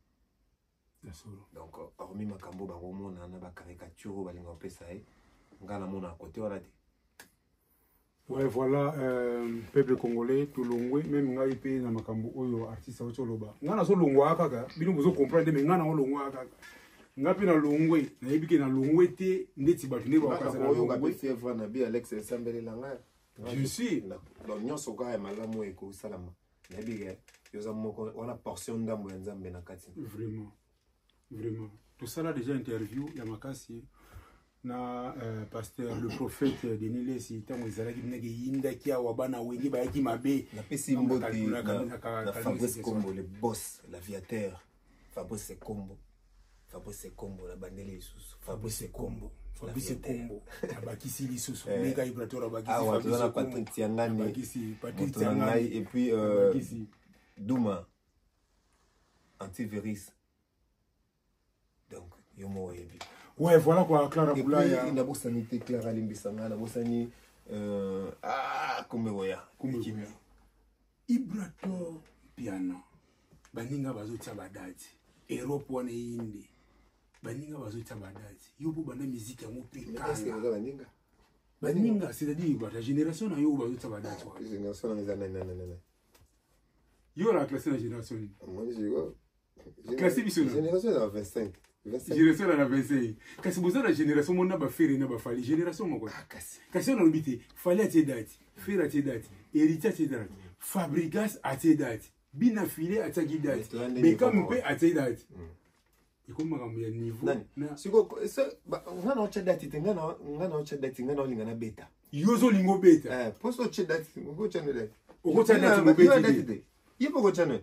Donc hormis makambo bakomona na bacaricature oyo balinga kopesa ye, nga namona kote wana te. Ouais, voilà, peuple congolais, tolongwe, même ngai pe na makambo oyo artiste auti oloba. Nga nazolongwa kaka, bino bozo comprendre, mais nga na olongwa kaka. Nga pe na longwe, nayebi ke na longwe te ndeti bato nde bakasa na longwe. Pe fièvre na bi Alex esambelela nga. Je suis. Donc nyonso kaka ya malamu ekosalama. Nayebi ke yoza moko wana portion ndambo ya Nzambe na kati. Vraiment. Vraiment. Tosala déjà interview ya makasi na pasteur le prophète Denis Lessie, ntango ezalaki ndenge eyindaki awa, bana Wenge bayaki mabe. Napesi mbote na Fabrice Kombo, le boss, l'aviateur. Fabrice Kombo, Fabrice Kombo na bandeli lisusu. Fabrice Kombo, Fabrice Kombo abakisi lisusu meka vibrateur abakisi. Awa toza na Patrick Tiangani, abakisi Patrick moto na Tiangani ngai, et puis abakisi Duma antivirus. Donc yo moko oyebi. Ouais, voilà quoi, Clara Et Boulaya. puis nabosani te, Clara alimbisa ngai, nabosani Kombe Boya. Kombe Boya. Ibrator Piano. Baninga bazotia badati. Europe wana eyinde. Baninga bazotia badati. Yo po banda musique yango pe Mais est-ce que kala. baza baninga? Baninga, c'est-à-dire ba génération na yo bazotia badati wana. Génération na eza nani, nani, nani? Yo la classe na génération ni. Moi, je vois. Classe biso na. Génération eza 25. 25. Génération na 25. Kasi boza na génération mona ba Ferre na ba Fally, génération moko. Ah, kasi. Kasi on lobi te, Fally atie date, Ferre atie date, Héritier atie date, Fabregas atie date, Bina Filé atiaki date, Mais toi, Beckham niveau mpe atie date. Ekomi makambo ya niveau. Nani? Na Siko, so, ba, nga na otya date te, nga na otya date, nga na olinga na beta. Yo ozolinga obeta. Mpo so otya date, okotya no date. Okotya date, Yo na mobeti date te. te. Ye mpo okotya no.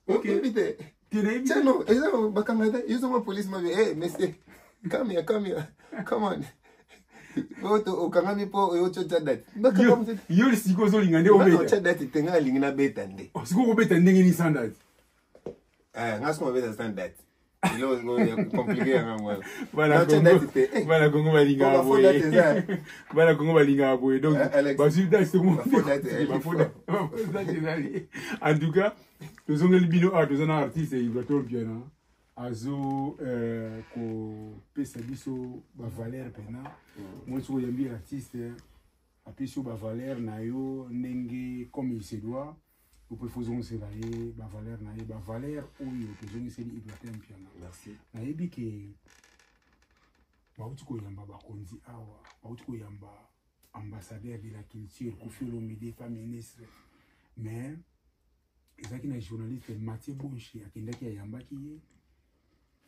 Ok. Oyebi te. Te nayebi te. Tya no, eza bakanga te. Yo ozomona police mabe. Eh, monsieur, come here, come here. Come on. Oyo okangami mpo oyo otya date. Bakanga moto te. Yo sikoyo ozolinga nde Nga na obeta. otya date te, nga nalingi nabeta nde. Oh, sikoyo okobeta ndenge nini sans date? Nga sikoyo nabeta sans date. Eloko ya compliqué yanga mwana. Bana Na otya Congo, date te. Eh, bana Congo balingaka Ba faux boye. date eza. Bana Congo balingaka boye. Donc, Alex. bazwi date te mo- Ba faux date, eh, Ba faux date. Ba faux date ezali. En tout cas, tozongeli bino awa, toza na artiste Ibrator Mpiana. Azo kopesa biso ba valeur pena. Moi soki oyambi artiste, apesi yo ba valeur na yo ndenge comme il se doit. Opo il faut ozongisela ye ba valeur na ye, ba valeur oyo tozongiseli Ibrator Mpiana. Merci. Nayebi ke bauti koyamba bakonzi awa, bauti koyamba ambassadeur de la culture Koffi Olomide, pas ministre, mais ezalaki na journaliste Mathieu Bonche akendaki ayambaki ye.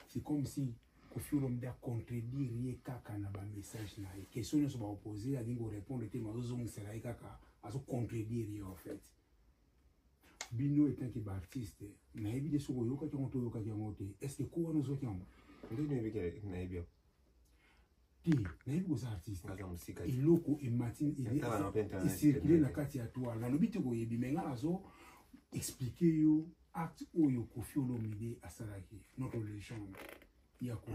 C'est comme si Koffi Olomide a contredire ye kaka na ba message na ye. Question nyonso ba opposer, alingi ko répondre te, mais azozongisela ye kaka, azo contredire ye en fait. Bino étant que ba artiste, nayebi te soki oyokaki yango to oyokaki yango te. Est-ce que ko wana ozwaki yango? Ndenge nayebi ke nayebi yango. Te, nayebi koza artiste. Naza mosika te. Eloko emati, Natala na internet, ecircule na te. kati ya toile. Nalobi te koyebi, mais nga nazo expliquer yo acte oyo Koffi Olomide asalaki, notre légende, ya ko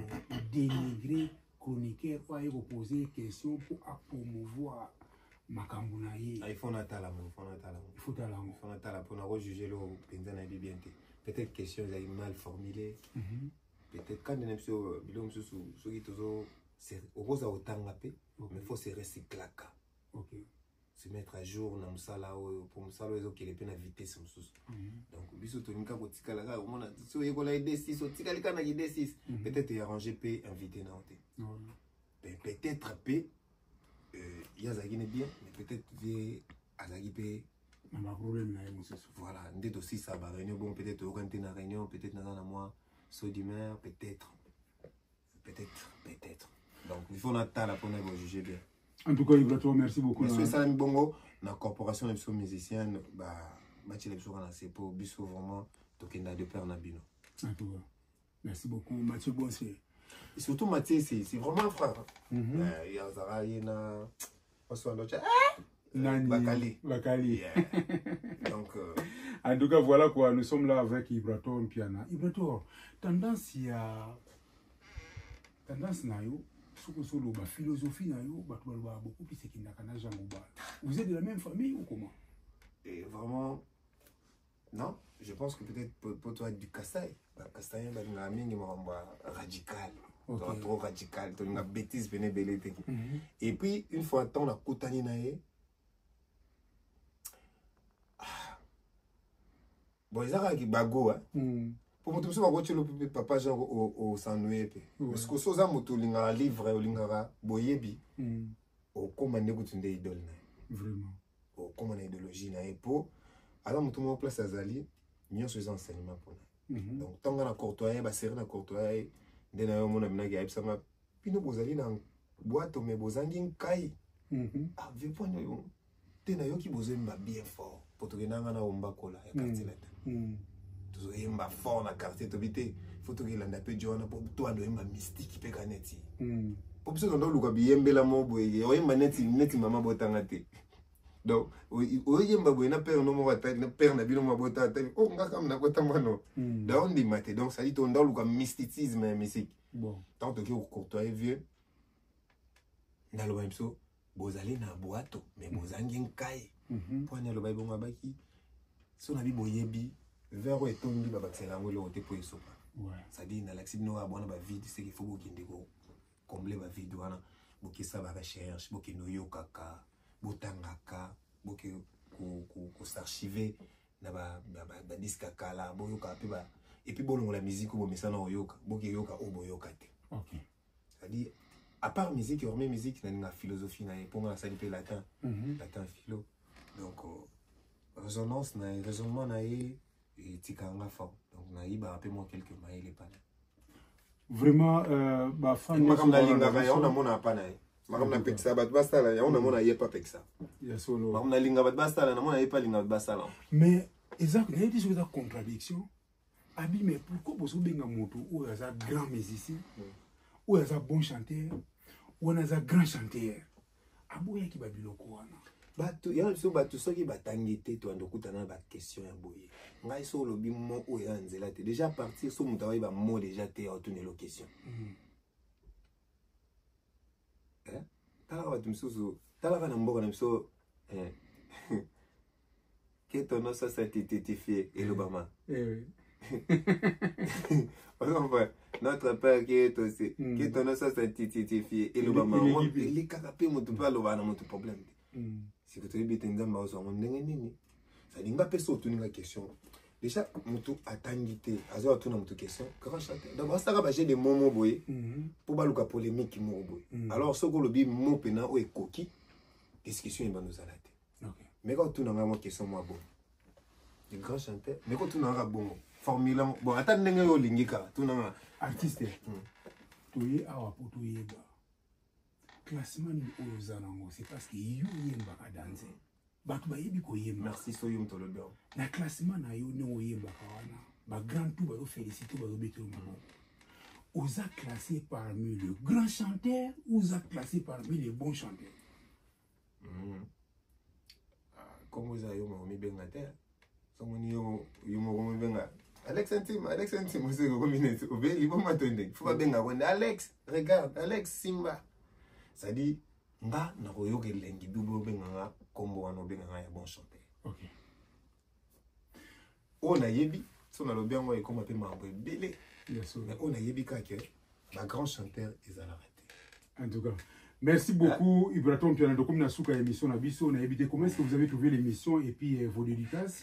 dénigrer chroniqueur oyo aye koposer question pour promouvoir makambo na ye. Ah, il faut natala ngo, il faut natala ngo. Il faut tala ngo. Il faut natala mpona kojuger eloko mpenza nayebi bien te. Peut-être question ezali mal formulée. Peut-être quand na biso biloko mosusu soki tozo Okozala kotanga mpe, mais faut se recyclaka, se mettre à jour na mosala oyo, mpo mosala oyo ezokende mpe na vitesse mosusu. Donc biso tolingi kaka kotikala kaka komona so oyekola ye D6, otikali kaka na ki D6. Peut-être earrange mpe invité na yo te. Mais peut-être mpe ye azalaki ne bien, mais peut-être vie azalaki mpe na baproblème na ye mosusu. Voilà, nde tosisa baréunion. Bon, peut-être toyokani te na réunion, peut-être naza na mwa saut d'humeur, peut-être, peut-être, peut-être. Donc il faut natala mpona bojuge bien. En tout cas, Ibrator, merci beaucoup. Mais so esalami bongo na corporation na biso musicien, batiela biso kaka na se, po biso vraiment tokenda de pair na bino. En tout cas, merci beaucoup, Mathieu Bonsier. Et surtout Mathieu, c'est vraiment un frère. Azalaka ye na oswando tia. Nani? Bakali. Bakali. Yeah. Donc En tout cas, voilà quoi, nous sommes là avec Ibrator Mpiana. Ibrator, tendance ya tendance na yo, soki ozoloba philosophie na yo, bato balobaka beaucoup plus ekendaka na Jean Goubal. Vous êtes de la même famille ou comment? Et vraiment non, je pense que peut-être pour toi du Kasaï, Bakasaï balingaka mingi makambo ya radical. Trop radical, tolinga bêtise pene ebele te. Et puis une fois ntango nakutani na ye, ah, bon, eza kaka bago po moto mosusu bakotielo mpe papa Jean osanue mpe, parce que so oza moto olingaka livre, olingaka boyebi, okóma nde kutu nde idole na ye. Okóma na idéologie na ye, mpo aza moto moko, place azali nyonso eza enseignement mpona. Donc ntango na courtois basérie na courtois ye, nde na yo omona binaki ayebisanga: bino bozali na bwato me bozangi nkai. Ah, vieux, point oyo te, nayoki bozoyemba bien fort, po tokendanga na Ombakola ya Quartier Latin. Tozoyemba fort na quartier, tobi te fo tokelanda mpe jo wana, po toanda oyemba mystique mpe ka neti, po biso tonda oluka biyembela mo boye, oyemba neti neti mama botanga te. Donc oyoyemba boye na père no moko, atali na père na bino mabota, atali o nga kama nakota mwana da ondima te. Donc sadi tonda oluka mysticisme ya musique. Ntango toki kocourtoyer vieux, naloba biso bozali na bwato me bozangi nkai. Mpo ani aloba ebongo, abaki so na bi boyebi verre oyo etondi, babakisela yango eloko te mpo esopa. C'est-à-dire nalakisi bino kaka bwana bavide, c'est qu'il faut bokende kocombler bavide wana, bokesa barecherche, bokende oyokaka, botangaka, boke kos'archiver na badisque ya kala, boyokaka mpe et puis bolongola musique oyo bomesana koyoka, bokeyoka oyo boyoka te. C'est-à-dire à part musique, hormis musique, nalinga philosophie na ye, mpo nga nasali mpe latin, latin philo. Donc résonance na ye, raisonnement na ye etikanga fort. Donc nayibaka mpe mwa quelque mayele pana. Vraiment, bafan Makambo nalingaka yango, namona pa na ye. Makambo napekisa bato basala yango, namona ye pa pekisa. Ya solo. Makambo nalinga bato basala, namona ye pa alinga bato basala. Mais eza, nayebi soki eza contradiction abi, mais pourquoi bozobenga moto oyo aza grand musicien, oyo aza bon chanteur, wana aza grand chanteur, aboyaki babiloko wana? Bato yana biso, bato soki batangi te, toyanda okutana na baquestion ya boye. Ngai so olobi mo oyo eza na nzela te, déjà partir so moto aoyeba mo déjà te, aotunelo question. Talaka bato mosusu, talaka na mboka na biso, que ton nom soit sanctifié, elobama. Notre Père qui est aussi, que ton nom soit sanctifié, elobama, elekaka mpe moto mpe alobaka na moto problème te. Siko toyebi te Nzambe azwa yango ndenge nini. C'est-à-dire nga mpe so otuninga question, déjà moto atangi te azwa atuna moto question grand chanteur. Donc basalaka bajeu de mots mo boye mpo baluka polémique moko boye. Alors soki olobi mo mpena oyo ekoki, discussion ebanda ozala te. Mais ka otuna ngai mwa question mwa bongo, le grand chanteur, mais kotuna kaka bongo, formule bon, ata ndenge oyo olingi kaka, tuna nga. Artiste, toye awa mpo toyeba classement nini oyo oza nango. C'est parce que yo oyembaka danse, bato bayebi koyemba. Merci, so yo moto olobi yango. Na classement na yo, ndenge oyembaka wana, bagrand tout bazofélicité, bazobetela maboko, oza classé parmi le grand chanteur ou oza classé parmi les bons chanteurs? Kombo eza yo moko mibenga te. Somoni yo yo moko mibenga Alex Ntima, Alex Ntima, oseki okomi neti obeli liboma to ndenge fo babenga konde Alex, regarde Alex Simba. C'est-à-dire nga nakoyoka elengi bibo obenganga kombo wana, obenganga ya bon chanteur. Oyo nayebi, so nalobi yango ekóma mpe makambo ebele. Ya solo. Mais oyo nayebi kaka ke bagrand chanteur ezalaka te. En tout cas, merci beaucoup Ibrator Mpiana. Donc, comme na suka émission na biso, na évité comment est-ce que vous avez trouvé l'émission et puis vos dédicaces?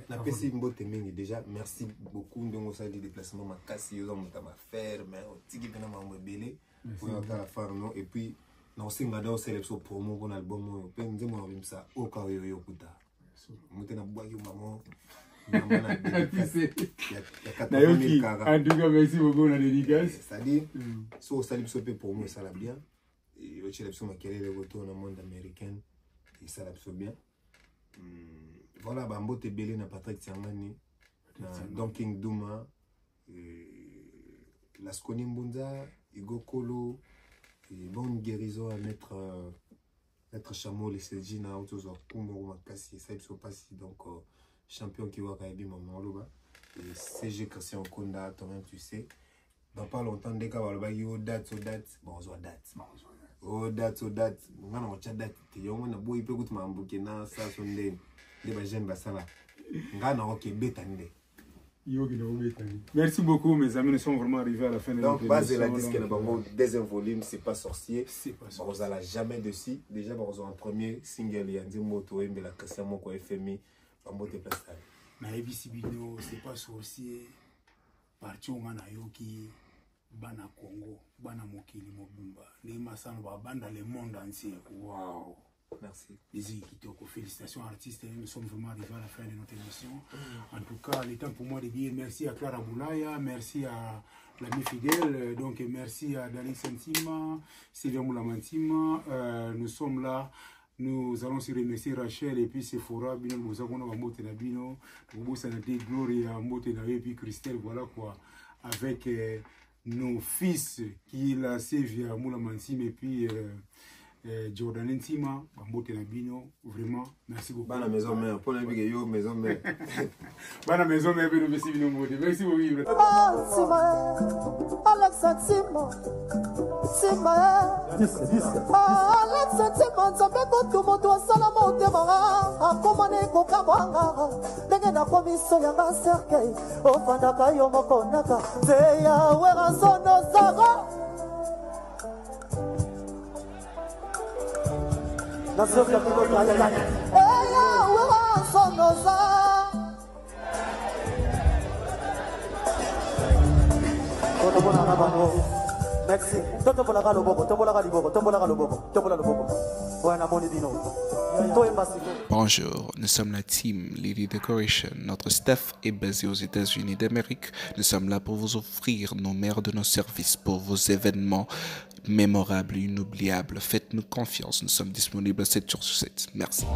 Napesi mbote mingi déjà. Merci beaucoup ndenge osali déplacement makasi, oza moto ya baaffaires, mais otiki mpena makambo ebele oyo otala farno. Et puis nakosenga da osala biso promo mpona album oyo mpe nzembo na kobimisa oyo kaka oyo oyokuta mote nabwaki mamo. Nayoki. En tout cas, merci beaucoup na dédicace. C'est-à-dire, so osali biso mpe promo, esala bien, otiela biso makelele koto na monde américaine, esala biso bien. Voilà, bambote ebele na Patrick Tiangani, na Don King Duma, Lasconi Mbunza, Hugo Kolo, et bonne guérison à maître Chameau Lesedji na tozwa kumbo makasi, esali biso mpasi. Donc champion Kiwaka yebi mama oloba et CG Christian Okonda, toi-même tu sais, dans pas longtemps ndeka balobaki o date, o date, bon, ozwa date, o date, o date. Nga na kotya date te, yango naboyi mpe kutu makambo na saso nde nde bajeune basala nga na okebeta nde. Merci beaucoup, mes amis. Nous sommes vraiment arrivés à la fin de Donc, base de la disque, na bango, deuxième volume, c'est pas sorcier. C'est pas sorcier. Bakozala jamais dessus. Déjà, bakozala premier single ya nzembo toyembela Christian Moko FMI. Bambote place. Nayebisi bino, c'est pas sorcier. Parti nga nayoki bana Congo, bana mokili mobimba. Ndenge masano babanda le monde entier. Wow. Merci. Musique kitoko. Félicitations artistes. Nous sommes vraiment arrivés à la fin de notre émission. En tout cas, le temps pour moi de dire merci à Clara Boulaya, merci à l'ami fidèle, donc merci à Dani Sentima, Sylvia Moulamantima. Nous sommes là. Nous allons aussi remercier Rachel et puis Sephora, bino bozakona ba mbote na bino, tokobosana te Gloria mbote na yo et puis Christelle, voilà quoi, avec nos fils qui est là, Sevia Moulamantima et puis Jordan Ntima, bambote na bino, vraiment, merci beaucoup. Bana maison mère, pour la yo maison mère. Bana maison mère, bino merci bino mbote. Merci beaucoup. Oh, Tima, Alexa Tima, Tima, oh, Alexa Tima, nzambe kutu moto asala motema akoma ne kokamwanga ndenge nakomi so yanga cercueil ofandaka yo moko naka te ya Werrason zara eya Werrason oza totombolaka bango. Merci. Totombolaka loboko, tombolaka liboko, tombolaka loboko, tombola loboko oyo namoni bino toyemba sikoyo. Bonjour, nous sommes la team Lily Decoration. Notre staff est basé aux États-Unis d'Amérique. Nous sommes là pour vous offrir nos meilleurs de nos services pour vos événements mémorables et inoubliables. Faites-nous confiance, nous sommes disponibles 7 jours sur 7. Merci.